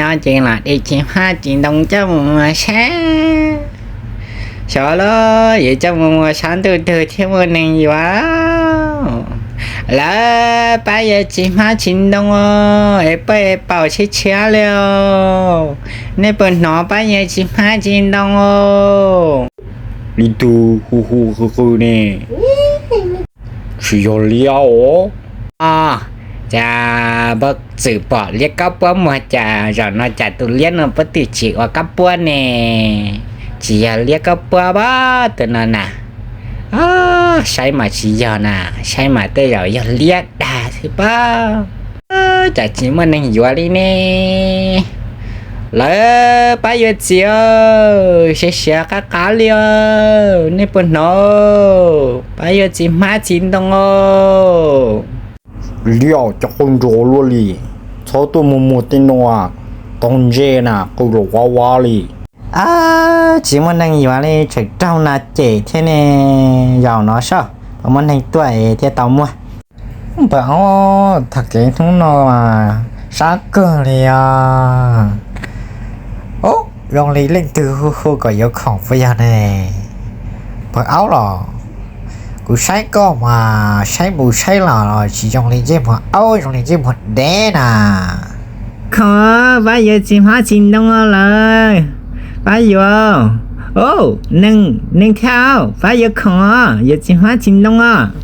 Ces los de txiv hmab txiv ntoo coj mus muag saib. Xyov los yuav coj mus muag saib ntuj twg thiaj muaj neeg yuav. Lawv, pab yuav txiv hmab txiv ntoo os, es paj es paum tshiab tshiab li os. Nej puas hnov pab yuav txiv hmab txiv ntoo os? Ib tug hu hu qw qw ne, tsis yog liab os. Os, cas npawg txwm pom liab kaub puab muag cas zaum no cas tus liab no puab twb tsis ua kaub puab ne? Tsis yog liab kaub puab pab tus no na. Saib mas tsis yog na, saib mas tej zaum yog liab dag xwb pab. Cas tsis muaj neeg yuav li ne? Lawv, pab yuav txiv, siav siav qab qab li os, nej puas hnov? Pab yuav txiv hmab txiv ntoo os. Liab cov qub nrog luaj li, txhob tuaj muag muag tej no, tau ntse na qw los vab vab li. Tsis muaj neeg yuav li, tseem raug nas cem thiab ne. Zaum no saib puas muaj neeg tuaj thiaj tau muag. Npawg aub, tag kis hnub no sab kawg li os. Ub, zoo li leej twg hu hu kom yuav khoom puas yog ne? Npawg aub los, kuv saib koj mas saib mus saib los los tsis zoo li ntsej muag aub, zoo li ntsej muag dev na. Khoom, pab yuav txiv hmab txiv ntoo lawm. Pab yuav, neeg thiab, pab yuav khoom os, yuav txiv hmab txiv ntoo os.